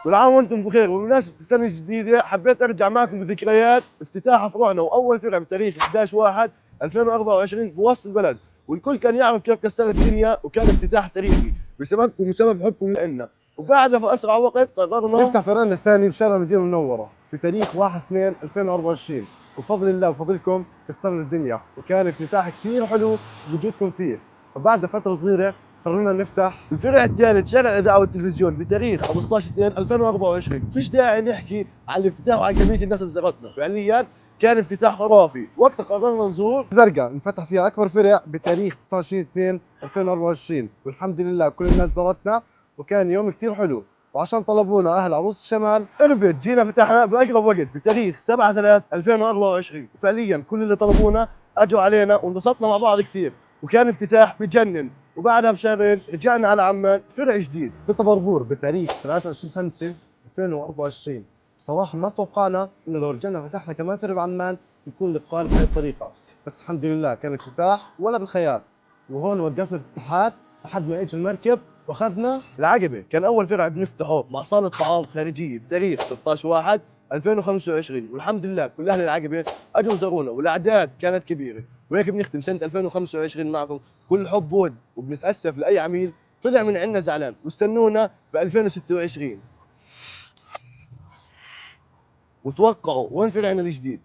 كل عام وانتم بخير. وبمناسبة السنة الجديدة حبيت ارجع معكم بذكريات افتتاح فروعنا واول فرع بتاريخ 11/1/2024 بوسط البلد، والكل كان يعرف كيف كسرت الدنيا، وكان افتتاح تاريخي بسببكم وسبب حبكم لنا. وبعدها في اسرع وقت قررنا نفتح فرعنا الثاني بشارع المدينة المنورة بتاريخ 1/2/2024، وفضل الله وفضلكم كسرنا الدنيا، وكان افتتاح كثير حلو بوجودكم فيه. وبعد فترة صغيرة قررنا نفتح الفرع الثالث شارع الاذاعة والتلفزيون بتاريخ 15/2/2024. فيش داعي نحكي على الافتتاح وعن كمية الناس اللي زارتنا، فعليا كان افتتاح خرافي. وقتها قررنا نزور زرقاء، انفتح فيها اكبر فرع بتاريخ 29/2/2024، والحمد لله كل الناس زارتنا وكان يوم كثير حلو. وعشان طلبونا اهل عروس الشمال اربد، جينا فتحنا باقرب وقت بتاريخ 7/3/2024، وفعليا كل اللي طلبونا اجوا علينا وانبسطنا مع بعض كثير، وكان افتتاح بجنن. وبعدها بشهرين رجعنا على عمان فرع جديد بطبربور بتاريخ 23/5/2024. بصراحة ما توقعنا انه لو رجعنا فتحنا كمان فرع بعمان يكون الاقبال بهي الطريقة، بس الحمد لله كان افتتاح ولا بالخيال. وهون وقفنا افتتاحات لحد ما اجى المركب واخذنا العقبة. كان أول فرع بنفتحه مع صالة طعام خارجية بتاريخ 16/1/2025، والحمد لله كل أهل العقبة أجوا زارونا والأعداد كانت كبيرة. وهيك بنختم سنة 2025 معكم كل حب وود، وبنتأسف لأي عميل طلع من عندنا زعلان، واستنونا ب 2026 وتوقعوا وين فرعنا الجديد.